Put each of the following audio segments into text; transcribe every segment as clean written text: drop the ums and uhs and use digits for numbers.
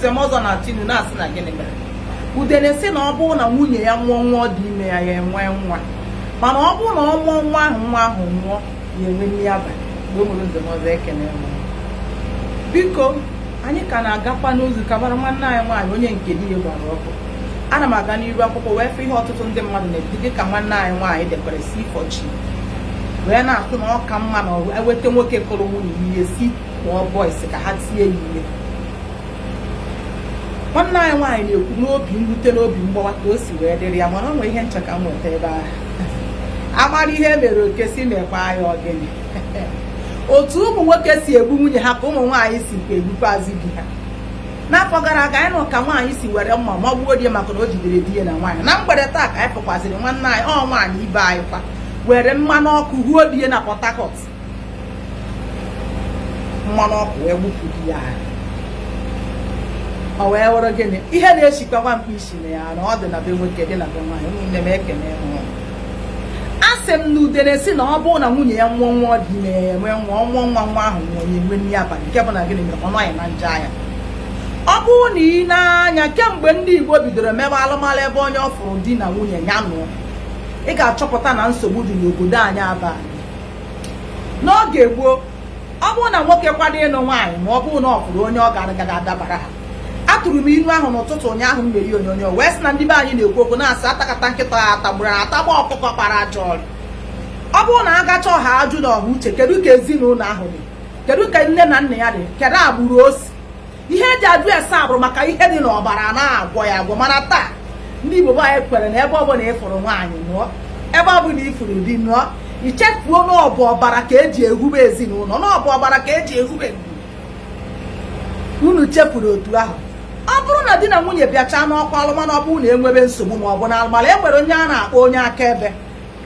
nze m ọzọ na-atụ inu na-asị na gịnị mere udene sị na ọ bụrụ na nwunye ya mụọ nwa ọ dị ime ya, ya enwee nwa, mana ọ bụrụ na ọ mụọ nwa ahụ, nwa ahụ nwụọ, ya enwe nri abalị. Mgbe mụrụ nze m ọzọ, ekene m. Biko, anyị ka na-agakwa n'ozu kabara nwanne anyị nwaanyị onye nke di ya gbara ọkụ. Ana m aga n'iru akwụkwọ wee fụ ihe ọtụtụ ndị mmadụ na-ebi, dịka nwanne anyị nwaanyị dekwara si fọchi wee na-atụ na ọ ka mma na eweta nwoke kụrụ nwunye ya ihe, si kpọọ boys ka ha tie ya ihe. Nwanne anyị nwaanyị na-ekwu n'obi mwute, n'obi mgbawa ka o si wee dịrị ya, mana ọ nwere ihe nche ka m nweta ebe ahụ. Amara ihe mere oke si mekwa ya ọgịnị. Otu ụmụ nwoke si egbu nwunye ha ka ụmụ nwaanyị si kwa egbukwazi di ha. N'afọ gara aga, anyị nụ ka nwaanyị si were mma magbuo di ya maka na o jidere di ya na nwaanyị. Na mgbede taa ka anyị fụkwaziri nwanne anyị, ọ nwaanyị ibe anyị kwa, were mmanụ ọkụ huo di ya na Port Harcourt, mmanụ ọkụ wee gbupụ di ya ahụ. Ọ wee were gịnị ihe na-eshikwa nwa mkpi isi na ya na ọ dị na be nwoke, dị na be nwaanyị. Ụmụnne m, ekene m. A sị m na udene si na ọ bụrụ na nwunye ya nwụọ nwa ọ dị ime, ya enwe nwa, ọ mụọ nwa, nwa ahụ nwụọ, ya enwe nri abalị. Nke bụ na gịnị mere ọ nọghị na nje anya. Ọ bụrụ na ị na-anya kemgbe ndị Igbo bidoro mebe alụmalụ, ebe onye ọ fụrụ di na nwunye ya nụọ, ị ga-achọpụta na nsogbu dị n'obodo anyị abalị. N'oge gboo, ọ bụrụ na nwoke kwado ịnụ nwaanyị, ma ọ bụrụ na ọ fụrụ onye ọ gara gaga adabara ha. Atụrụ m inu ahụ n'ụtụtụ ụnyaahụ m mere onyonyo wee sị na ndị be anyị na-ekwu okwu na-asị atakata nkịta ha atagburu atagba ọkụkọ kpara ajọ ọrịa. Ọ bụrụ na agacha ọha ajụ na ọha uche, kedu ka ezinụlọ ahụ dị, kedu ka nne na nna ya dị, kedu agbụrụ o si, ihe eji ajụ ese agbụrụ maka ihe dị n'ọbara na-agwọ ya agwọ. Mana taa, ndị Igbo be anyị kwere na ebe ọbụla ịfụrụ nwaanyị nụọ, ebe ọbụla ịfụrụ di nụọ, ichefuo na ọ bụ ọbara ka eji ehube ezinụlọ, na ọ bụ ọbara ka eji ehube. Unu chefuru otu ahụ. Ọ bụrụ na di na nwunye bịachaa n'ọkwa alụmalụ, ọ bụrụ na enwebe nsogbu ma ọ bụ na alụmalụ, e nwere onye a na-akpọ onye akaebe.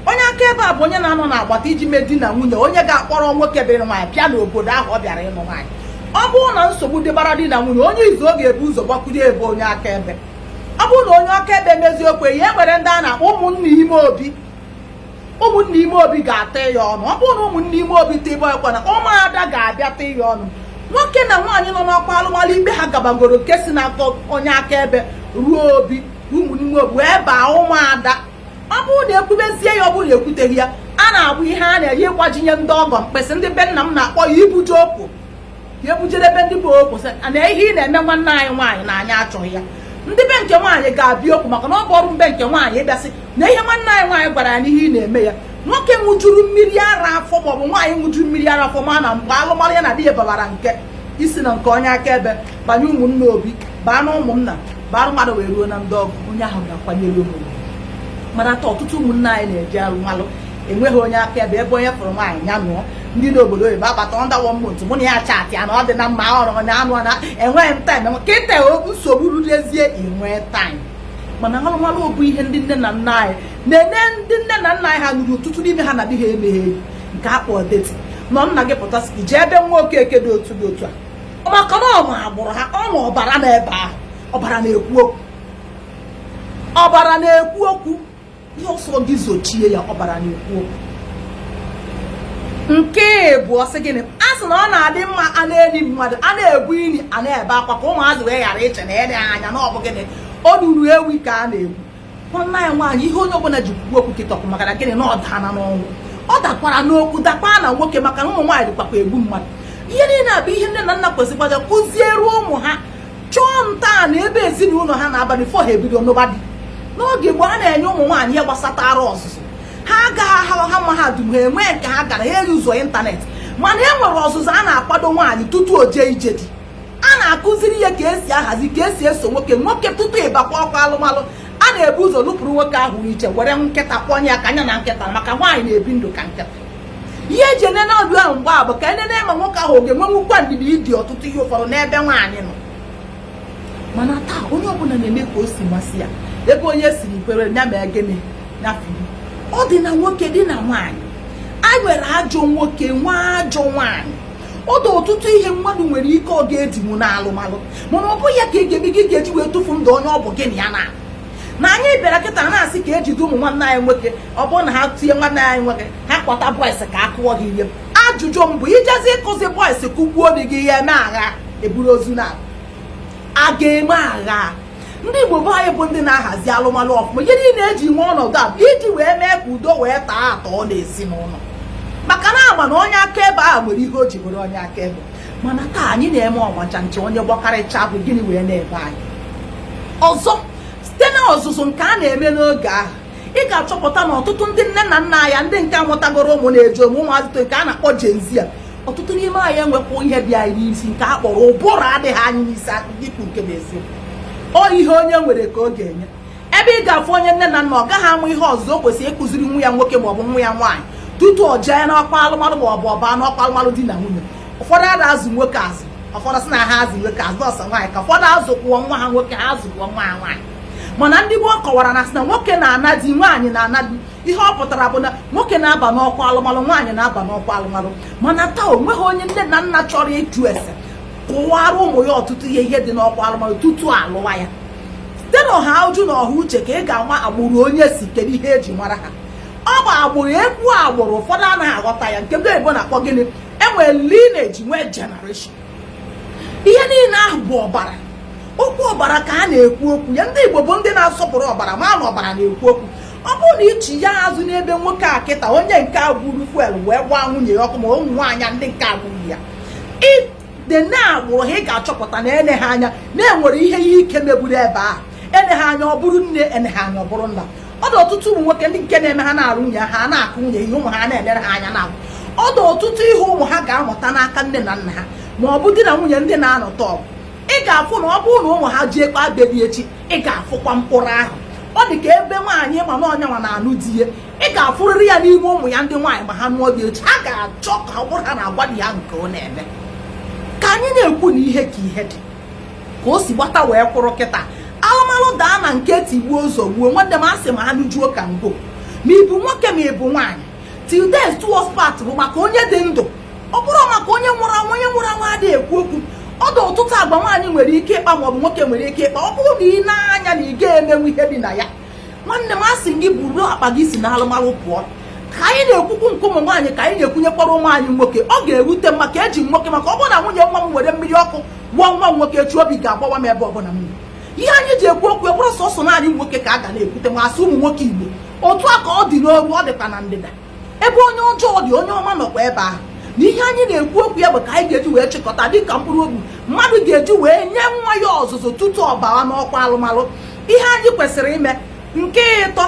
Onye akaebe a bụ onye na-anọ n'agbata iji mee di na nwunye, onye ga-akpọrọ nwoke bịara nwaanyị bịa n'obodo ahụ ọ bịara ịnụ nwaanyị. Ọ bụrụ na nsogbu dịbara di na nwunye, onye izu ọ ga-ebu ụzọ gbakwunye ebe onye akaebe. Ọ bụrụ na onye akaebe mezie okwe ya, e nwere ndị a na-akpọ ụmụnne ime obi. Ụmụnne ime obi ga-ata ya ọnụ. Ọ bụrụ na ụmụnne ime obi ta ịbọ ekwe na ụmụada ga-abịa ta ya ọnụ. Nwoke na nwaanyị nọ n'ọkwa alụmalụ, ikpe ha gabagoro nke si n'aka onye akaebe ruo obi, ụmụnne obi wee baa ụmụada. Ọ bụrụ na ekwubezie ya, ọ bụrụ na ekwuteghị ya, a na-agba ihe a na-eyi ịgbajinye ndị ọgọ mkpịsị. Ndị be nna m na-akpọ ya ibuje okwu, ka ebujere ebe ndị bụ okwu sị na ihe ị na-eme nwanne anyị nwaanyị na anyị achọghị ya. Ndị be nke nwaanyị ga-abịa okwu maka na ọ bụ ọrụ mbe nke nwaanyị ịbịasị na ihe nwanne anyị nwaanyị gwara ya n'ihe ị na-eme ya. Nwoke ṅụjuru mmiri ara afọ maọbụ nwaanyị ṅụjuru mmiri ara afọ, ma na mgbe alụmalụ ya na di ya babara nke isi na nke onye akaebe banye ụmụnne obi, baa na ụmụnna, baa mmadụ wee ruo na ndị ọgọ, onye ahụ ga-akwanyere ụmụ. Mana taa, ọtụtụ ụmụnne anyị na-eji alụmalụ enweghị onye akaebe. Ebe onye fụrụ nwaanyị ya nụọ. Ndị n'obodo oyibo abata under one month, mụ na ya chat ya na ọ dị na mma, ọrụ onye anụ na enweghị m time kịta. Nsogbu rudezie, inwee time. Mana alụmalụ bụ ihe ndị nne na nna anyị na-ene. Ndị nne na nna anyị ha nụrụ, ọtụtụ n'ime ha na di ha emeghe enyi nke akpọ date nọ nna gị pụta ije ebe nwa okeke dị otu dị otu a, maka na ọ ma agbụrụ ha, ọ ma ọbara n'ebe ahụ. Ọbara na-ekwu okwu, ọbara na-ekwu okwu. Ihe ọsọ gị zochie ya, ọbara na-ekwu okwu. Nke bụ ọsị gịnị? A sị na ọ na-adị mma a na-eni mmadụ, a na-ebu ini, a na-ebe akwa ka ụmụazị wee ghara iche na ene anya na ọ bụ gịnị olulu ewi ka a na-egbu. Nwanne anyị nwaanyị, ihe onye ọbụla ji kwuo okwu kịtọkụ maka na gịnị na ọ dana n'ọnwụ, ọ dakwara n'okwu, dakwa na nwoke, maka na ụmụ nwaanyị dịkwakwa egbu mmadụ. Ihe niile a bụ ihe nne na nna kwesịkwara kụziere ụmụ ha, chọọ ntọala ebe ezinụlọ ha na-abalị fọ ha ebido n'ụba di. N'oge gboo, a na-enye ụmụ nwaanyị ihe gbasatara ọzụzụ. Ha agaghị ha mahadum, ha enwee nke ha gara, ha eyi ụzọ ịntanetị, mana e nwere ọzụzụ a na-akwado nwaanyị tutu o jee ije di. A na-akụziri ya ka esi ahazi, ka esi eso nwoke nwoke tutu ịbakwa ọkwa alụmalụ. A na-ebu ụzọ lụpụrụ nwoke ahụ iche, were nkịta kpọnye ya ka anya na nkịta, maka nwaanyị na-ebi ndụ ka nkịta. Ihe eji enene ọdụ ahụ mgbe a bụ ka enene ma nwoke ahụ ọ ga-enwenwukwa ndidi ịdị ọtụtụ ihe ụfọdụ n'ebe nwaanyị nọ. Mana taa, onye ọbụla na-eme ka o si masị ya. Ebe onye siri kwere ya mee gịnị ya furu. Ọ dị na nwoke, dị na nwaanyị. A nwere ajọ nwoke, nwa ajọ nwaanyị. Ọ dị ọtụtụ ihe mmadụ nwere ike ọ ga-edinwu n'alụmalụ, mana ọ bụghị ya ka ị ga-eme gị ga-eji wee tụfu ndụ onye ọ bụ gị na ya na na anyị bịara kịta na-asị ka ejide ụmụ nwanne anyị nwoke. Ọ bụrụ na ha tinye nwanne anyị nwoke, ha kpọta boys ka a kụọ gị ihe. Ajụjụ m bụ, ijezi ịkụzi boys kụgbuo di gị, ihe eme agha eburu ozu na A ga-eme agha. Ndị Igbo be anyị bụ ndị na-ahazi alụmalụ ọfụma. Ihe niile eji nwee ọnọdụ a bụ iji wee mee ka udo wee taa atọ n'ezinụlọ, maka na ama na onye akaebe ahụ nwere ihe o ji bụrụ onye akaebe. Mana taa anyị na-eme ọmacha nche, onye gbakarịcha bụ gịnị wee na-ebe anyị ọzọ. Site na ọzụzụ nke a na-eme n'oge ahụ, ị ga-achọpụta na ọtụtụ ndị nne na nna ya, ndị nke amụtagoro ụmụ na-eji ụmụ ụmụazị nke a na-akpọ Gen Z a, ọtụtụ n'ime anyị enwekwa ihe dị anyị n'isi nke a kpọrọ ụbụrụ adịghị anyị n'isi ikwu nke bụ eziokwu. Ọ ihe onye nwere ka ọ ga-enye. Ebe ị ga-afụ onye nne na nna, ọ gaghị amụ ihe ọzọ o kwesịrị ịkụziri nwa ya nwoke maọbụ nwa ya nwaanyị tutu ọ jee n'ọkwa alụmalụ maọbụ ọ baa n'ọkwa alụmalụ di na nwunye. Ụfọdụ ada azụ nwoke azụ, ụfọdụ sị na ha azụ nwoke azụ, ọsọ nwaanyị ka ụfọdụ azụkwuo nwa ha nwoke, ha azụkwuo nwa ha nwaanyị. Mana ndị gboo kọwara na sị na nwoke na-ana di, nwaanyị na-ana di. Ihe ọ pụtara bụ na nwoke na-aba n'ọkwa alụmalụ, nwaanyị na-aba n'ọkwa alụmalụ. Mana taa, o nweghị onye nne na nna chọrọ ịjụ ese kụwara ụmụ ya ọtụtụ ihe dị n'ọkwa alụmalụ tutu alụwa ya. Site n'ọha uju na ọha uche ka ị ga-ama agbụrụ onye si, kedu ihe eji mara ha. Ọ bụ agbụrụ ekwu agbụrụ, ụfọdụ anaghị aghọta ya, nke ndị oyibo na-akpọ gịnị? Enwere lineage, nwee generation. Ihe niile ahụ bụ ọbara. Okwu ọbara ka a na-ekwu okwu ya. Ndị Igbo bụ ndị na-asọpụrụ ọbara, ma na ọbara na-ekwu okwu. Ọ bụrụ na ichi ya azụ n'ebe nwoke a kịta, onye nke a gburu fuel wee gbaa nwunye ya ọkụ, ma ụmụ nwaanyị ndị nke a gburu ya, ide na-agbụrụ ha, ị ga-achọpụta na ene ha anya na-enwere ihe ihe ike megburu ebe ahụ. Ene ha anya, ọ bụrụ nne, ene ha anya, ọ bụrụ nna. Ọ dị ọtụtụ ụmụ nwoke ndị nke na-eme ha na-arụ nwunye ha, na-akụ nwunye ihe, ụmụ ha na-elere ha anya na ọ dị ọtụtụ ihe ụmụ ha ga-amụta n'aka nne na nna ha, ma ọ bụ di na nwunye ndị na-anọta ọgụ. Ị ga-afụ na ọ bụrụ na ụmụ ha ji ekpe abịa echi, ị ga-afụkwa mkpụrụ ahụ. Ọ dị ka ebe nwaanyị ma na ọnyanwa na-anụ di ya, ị ga-afụrịrị ya n'ime ụmụ ya ndị nwaanyị. Ma ha nụọ dị echi, ha ga-achọ ka ọ bụrụ ha na-agwa di ya nke ọ na-eme. Ka anyị na-ekwu na ihe ka ihe dị ka o si gbata wee kwụrụ kịta, alụmalụ daa na nke tigbuo ụzọ gbuo. Nwanne m, asị m anụjuo ka ngo, ma ị bụ nwoke ma ị bụ nwaanyị, till death do us part bụ maka onye dị ndụ, ọ bụrụ maka onye nwụrụ anwụ. Onye nwụrụ anwụ adịghị ekwu okwu. Ọ dị ọtụtụ agwa nwaanyị nwere ike ịkpa maọbụ nwoke nwere ike ịkpa. Ọ bụrụ na ị na-anya na ị ga-emenwu ihe dị na ya, nwanne m, asị gị buru akpa gị si na alụmalụ pụọ. Ka anyị na-ekwukwu nke ụmụ nwaanyị, ka anyị na-ekwunyekwara ụmụ anyị nwoke, ọ ga-ewute m maka eji m nwoke, maka ọ bụrụ na nwunye nwa m were mmiri ọkụ gwụọ nwa m nwoke echi, obi ga-agbawa m ebe ọbụla m nọ. Ihe anyị ji ekwu okwu, bụrụ sọsọ naanị nwoke ka a ga na-ekwute, ma asị ụmụ nwoke Igbo, otu a ka ọ dị n'oru, ọ dịkwa na ndịda. Ebe onye ọjọọ dị, onye ọma nọkwa ebe ahụ. Na ihe anyị na-ekwu okwu ya bụ ka anyị ga-eji wee chịkọta dịka mkpụrụ obi mmadụ ga-eji wee nye nwa ya ọzụzụ tutu ọ bawa n'ọkwa alụmalụ, ihe anyị kwesịrị ime. Nke ịtọ,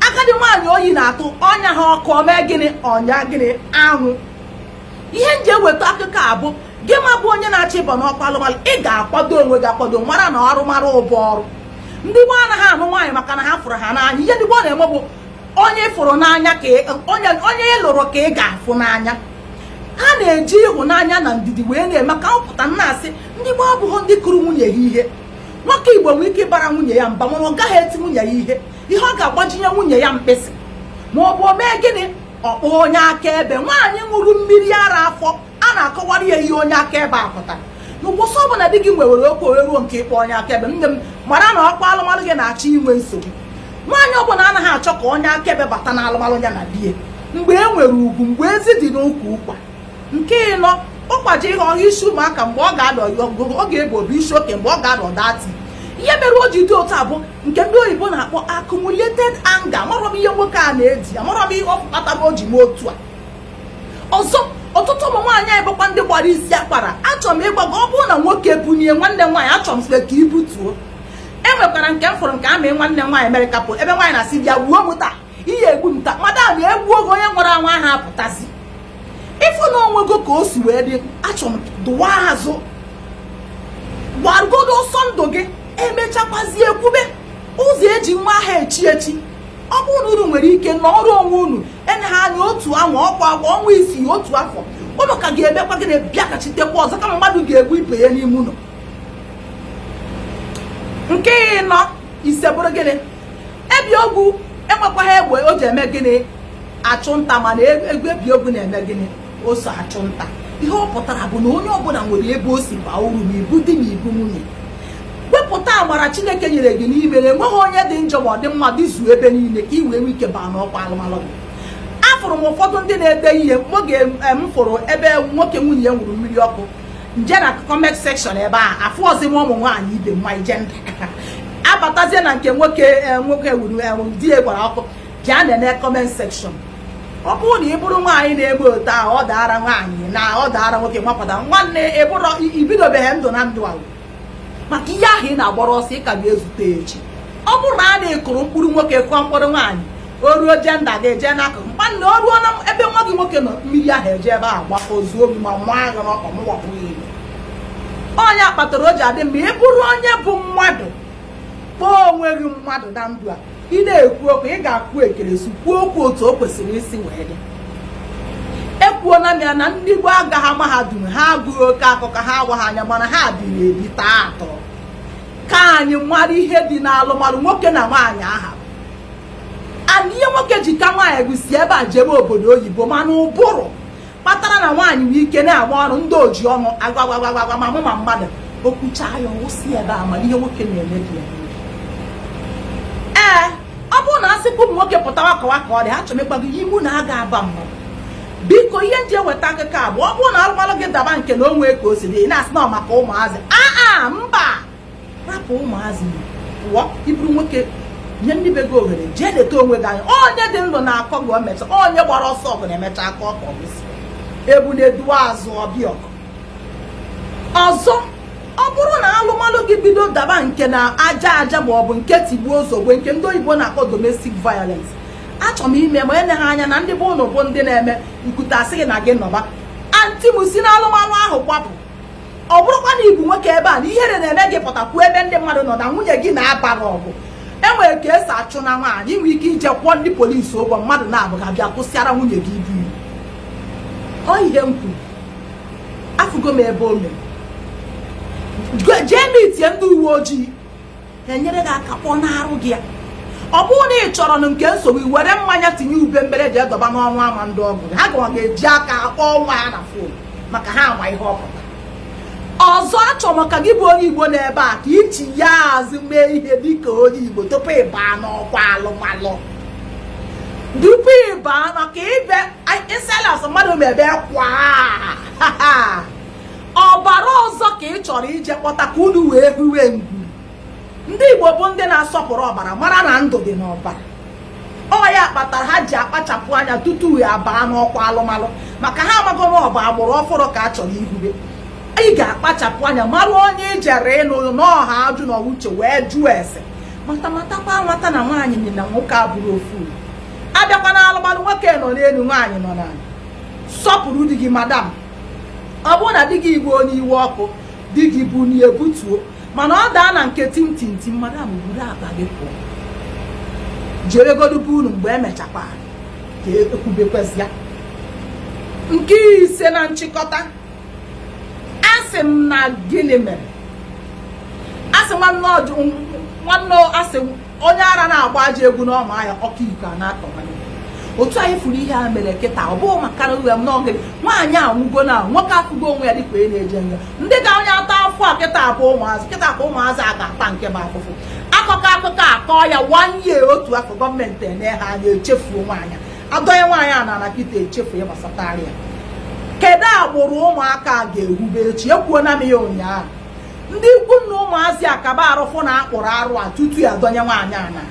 agadi nwaanyị oyi na-atụ ọnya ha ọkụ, o mee gịnị? Ọnya gịnị? Anwụ. Ihe nji eweta akụkọ a bụ gị ma bụ onye na-achọ ịba n'ọkwa alụmalụ, ị ga-akwado onwe gị akwado, mara na ọrụmarụ ụbụ ọrụ. Ndị gboo anaghị anụ nwaanyị maka na ha fụrụ ha n'anya. Ihe ndị gboo na-eme bụ onye fụrụ n'anya ka onye ị lụrụ ka ị ga-afụ n'anya. Ha na-eji ịhụnanya na ndidi wee na-eme ka ọ pụta. Nna, asị ndị gboo abụghị ndị kụrụ nwunye ha ihe. Nwoke Igbo nwere ike ịbara nwunye ya mba, mana ọ gaghị eti nwunye ya ihe. Ihe ọ ga-agbajinye nwunye ya mkpịsị, ma ọ bụ o mee gịnị? Ọkpọ onye akaebe. Nwaanyị ṅụrụ mmiri ara afọ, a na-akọwara ya ihe onye akaebe a pụtara. N'ụbọchị ọbụla di gị nwewere okwu ruo nke ịkpọ onye akaebe, nne m, mara na ọkwa alụmalụ gị na-achọ inwe nsogbu. Nwaanyị ọbụla anaghị achọ ka onye akaebe bata n'alụmalụ ya na di ya mgbe e nwere ugwu, mgbe ezi dị n'ụkwụ ụkwa. Nke ịnọ, ụkwaji ihe ọha isi ụmụaka mgbe ọ ga-adọ, ọ ga-ebu obi isi oke mgbe ọ ga-adọ dati. Ihe mere o ji dị otu a bụ nke ndị oyibo na-akpọ accumulated anger. Amarọ m ihe nwoke a na-edi, amarọ m ihe ọ kpatara o ji mee otu a. Ọzọ, ọtụtụ ụmụ nwaanyị anyị bụkwa ndị gbara isi akwara. Achọrọ m ịgwa gị, ọ bụrụ na nwoke bunye nwanne m nwaanyị, achọrọ m sị ka ibutuo. E nwekwara nke m fụrụ nke amị nwanne m nwaanyị mere kapụ, ebe nwaanyị na-asị, "Bịa gbuo m taa, ihe egbu m taa." Madam, egbuo oge onye nwere anwụ ahụ apụtazi ịfụ na onwego ka o si wee dị. Achọrọ m dụwa azụ, gbagodo ọsọ ndụ gị, emechakwazie ekwube ụzọ eji nwa ahụ echi echi. Ọ bụrụ na unu nwere ike nọrọ onwe unu, enye ha anya otu anwa ọkwa agwa ọnwa 6, otu afọ, unu ka ga-emekwa gịnị? Bịakachitekwa ọzọ, kama mmadụ ga-egbu ibe ya n'ime ụlọ. Nke ịnọ, ise bụrụ gịnị? Ebi ogwu enwekwaghị egbe o ji eme gịnị? Achụ nta. Mana egwu ebi ogwu na-eme gịnị? O so achụ nta. Ihe ọ pụtara bụ na onye ọbụla nwere ebe o si baa uru, ma ibu di ma ibu nwunye. Wepụta amara Chineke nyere gị n'ime na enweghị onye dị njọ ma ọ dị mma, dịzuo ebe niile ka ị wee nwee ike baa n'ọkwa alụmalụ gị. Afụrụ m ụfọdụ ndị na-ede ihe oge m fụrụ ebe nwoke nwunye ya nwụrụ mmiri ọkụ. Nje na comment section ebe a, afụ ọzọ m ụmụ nwaanyị ibe m, my gender abatazie na nke nwoke. Nwoke wuru di ya gbara ọkụ, bịa nene comment section. Ọ bụrụ na ị bụrụ nwaanyị na-eme otu ahụ, ọ daara nwaanyị na ọ daara nwoke mapụta. Nwanne, ịbụrụ ibidobeghị ndụ na ndụ ahụ, maka ihe ahụ ị na-agbara ọsọ, ị ka ga-ezute echi. Ọ bụrụ na a na-ekụrụ mkpụrụ nwoke, kụọ mkpụrụ nwaanyị, o ruo gender ga-eje n'akụkụ. Nwanne, o ruo na ebe nwa gị nwoke nọ, mmiri ahụ eje ebe ahụ gbakọ zuo gị ma nwa agha n'ọkpa mụwapụ ya. Onye kpatara o ji adị mma, ị bụrụ onye bụ mmadụ, kpọọ onwe gị mmadụ na ndụ a, ị na-ekwu okwu, ị ga-akwụ ekeresi, kwuo okwu otu o kwesịrị isi wee dị. Ekwuola m ya na ndị gboo agaghị mahadum, ha agụghị oke akụkọ, ha agwaghị anya, mana ha biri ebi taa atọ ka anyị mara ihe dị n'alụmalụ nwoke na nwaanyị aha. And ihe nwoke ji ka nwaanyị bụ si ebe a jebe obodo oyibo, mana ụbụrụ kpatara na nwaanyị nwee ike na-agba ọrụ ndị oji ọnụ agwagwagwagwa ma mụ ma mmadụ okwucha ya, ọwụsị ebe a. Mana ihe nwoke na-eme dị ya. Ee, ọ bụrụ na asịkwa ụmụ nwoke pụtawa kọwa ka ọ dị, achọrọ m ịgwa gị imu na aga aba mmadụ. Biko, ihe nji eweta akụkọ a bụ, ọ bụrụ na alụmalụ gị daba nke na o nwee ka o si dị, ị na-asị na ọ maka ụmụazị. Aa, mba, rapụ ụmụazị pụọ. Iburu nwoke, nye ndị be gị ohere, jee leta onwe gị anya. Onye dị ndụ na-akọ gị, o mecha. Onye gbara ọsọ ọgụ na-emecha aka ọka ọgụsi ebu na-eduwa azụ ọbịa ọgụ ọzọ. Ọ bụrụ na alụmalụ gị bido daba nke na aja aja, ma ọ bụ nke tigbuo ozogbo, nke ndị oyibo na-akpọ domestic violence, achọrọ m ime ma eleghị anya na ndị bụ ụnụ bụ ndị na-eme nkwute asị gị na gị nọba aunty m, si na alụmalụ ahụ kwapụ. Ọ bụrụkwa na ibu nwoke ebe a na ihere na-eme gị, pụta kwuo ebe ndị mmadụ nọ na nwunye gị na-aba gị ọgụ, enwere ka esi achụ na nwaanyị. Inwe ike ije kwụọ ndị polisi ụgwọ, mmadụ na-abụ ga-abịa kwụsịara nwunye gị ibu ibu. Ọ ihe m kwuru, afụgo m ebe o mere. Jee mitie ndị uwe ojii, enyere gị aka kpọọ n'arụ gị ya. Ọ bụrụ na ị chọrọ na nke nsogbu, were mmanya tinye ube mbere, jee dọba n'ọnụ ama ndị ọgwụ ha gawa ga-eji aka kpọọ nwa ya na phone, maka ha ama ihe ọ pụtara. Ọzọ, achọrọ m ka gị bụ onye Igbo n'ebe a, ka ichi ya azụ mee ihe dịka onye Igbo tupu ị baa n'ọkwa alụmalụ, tupu ị baa maka ibe insilas mmadụ mebe kwa ọbara ọzọ ka ị chọrọ ije kpọta ka unu wee huwe ngwuru. Ndị Igbo bụ ndị na-asọpụrụ ọbara, mara na ndụ dị n'ọbara. Ọ ya kpatara ha ji akpachapụ anya tutu ya baa n'ọkwa alụmalụ, maka ha amago na ọ bụ agbụrụ ọfụrụ ka a chọrọ ihube. Ị ga-akpachapụ anya mara onye ị jere ịnụ n'ọha, ajụ na uche wee jụọ ese, mata matakwa nwata na nwaanyị na nwoke abụrụ ofu. Abịakwa na alụmalụ, nwoke nọ n'elu, nwaanyị nọ n'ala. Sọpụrụ di gị, madam. Ọ bụrụ na di gị igwe onye iwe ọkụ, di gị bụ na ebutuo, mana ọ daa na nke tim tim tim, madam, buru akpa gị pụọ, jeregodu unu. Mgbe emechakwa ka ekwubekwazịa. Nke ise na nchịkọta, asị m na gịnị mere asị nwanne asị onye ara na-agba aja egwu n'ọma ya ọkụ iko a na-akọwanye otu anyị furu ihe a mere kịta. Ọ bụghị maka na uwe m n'oge nwaanyị anwụgo na nwoke afụgo onwe ya dịka onye na-eje nga. Ndị ga onye ata afụ a kịta abụ ụmụazị. Kịta ka ụmụazị a ga-ata nke bụ afụfụ. Akụkọ akụkọ akọ ya one year, otu afọ, gọọmenti ene ha anya, echefuo nwaanyị, adọnye nwaanyị a na ana kịta, echefu ya gbasatara ya. Kedu agbụrụ ụmụaka a ga-ehube echi? Ekwuona m ya ụnyaahụ, ndị ikwu na ụmụazị akaba arụfụ na akpụrụ arụ a tutu ya adọnye nwaanyị a na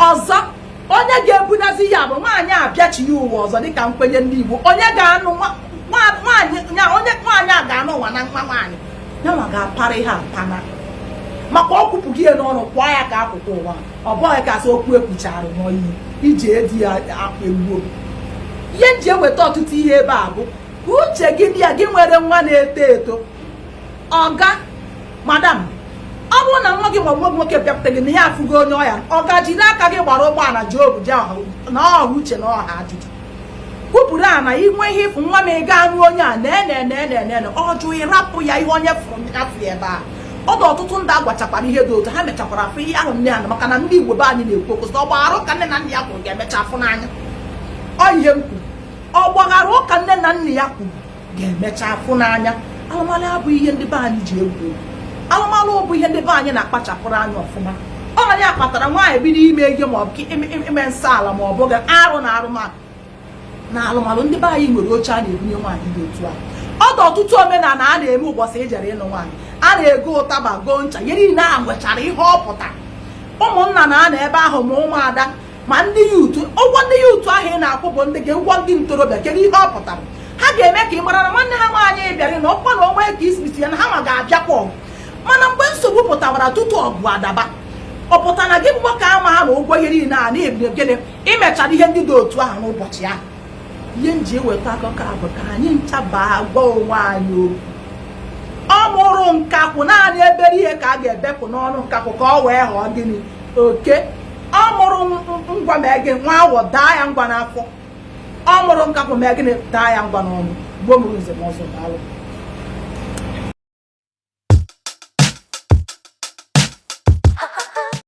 ọzọ. Onye ga-ebunazi ya bụ nwaanyị abịachi ya ụwa ọzọ, dịka nkwenye ndị Igbo. Onye ga-anụ nwaanyị, onye nwaanyị a ga-anụ ụwa na nwa nwaanyị yanwa ga-apara ihe apana, maka ọ kwupụ gị ya n'ọnụ kwụọ ya ka akwụkwọ ụwa. Ọ bụghị ka asị okwu ekwuchara n'oyi iji edi ya egbuo. Ihe nji eweta ọtụtụ ihe ebe a bụ ka uche gị dị ya. Gị nwere nwa na-eto eto, ọga, madam, ọ bụrụ na nwa gị ma nwa gị nwoke bịakwute gị na ya afụgo onye ọya, ọ ga jiri aka gị gbara ụgbọala jee obodo na ọha uche na ọha ajụjụ kwupụrụ a na inwe ihe ịfụ nwa m, ị ga anụ onye a na-ene ọ jụ, ịrapụ ya. Ihe onye fụrụ ya fụ ebe a. Ọ dị ọtụtụ ndị agwachakwara ihe dị otu ha mechakwara afụ ihe ahụ nne ha, maka na ndị Igbo be anyị na-ekwu okwu sị ọgbaghara ụka nne na nna ya kwuru ga-emecha afụ n'anya. Ọ ihe m kwuru, ọgbaghara ụka nne na nna ya kwuru ga-emecha afụ n'anya. Alụmalụ abụghị ihe ndị be anyị ji egwu egwu. Alụmalụ bụ ihe ndị be anyị na-akpachapụrụ anya ọfụma. Ọ ya kpatara nwaanyị bido ime ihe ma ọ bụ ime nsọ ala ma ọ bụghị arụ na arụmalụ na alụmalụ, ndị be anyị nwere oche a na-ebunye nwaanyị dị otu a. Ọ dị ọtụtụ omenala a na-eme ụbọchị ijere ịnụ nwaanyị. A na-ego ụtaba, goo ncha, ihe niile a nwechara ihe ọ pụtara. Ụmụnna na-anọ ebe ahụ, ma ụmụada, ma ndị youth. Ụgwọ ndị youth ahụ ị na-akwụ bụ ndị gị, ụgwọ ndị ntorobịa. Kedu ihe ọ pụtara? Ha ga-eme ka ị mara na nwanne ha nwaanyị bịara na ọkwa na onwe ka isi ya na ha ma ga-abịakwa ọgụ. Mana mgbe nsogbu pụtawara, tutu ọgụ adaba, ọ pụtara na gị bụ nwoke ama ha na ụgwọ ihe niile a na-ebiri gịnị? Imechara ihe ndị dị otu ahụ n'ụbọchị ahụ. Ihe m ji eweta akụkọ a bụ ka anyị ncha baa gwa onwe anyị okwu. Ọ mụrụ nkakwụ, naanị ebere ihe ka a ga-ebepụ n'ọnụ nkakwụ ka ọ wee ghọọ gịnị? Oke. Ọ mụrụ ngwa, mee gị nwa awọ, daa ya ngwa n'afọ. Ọ mụrụ nkakwụ, mee gịnị? Daa ya ngwa n'ọnụ. Gbuo mụrụ nze m ọzọ. Daalụ.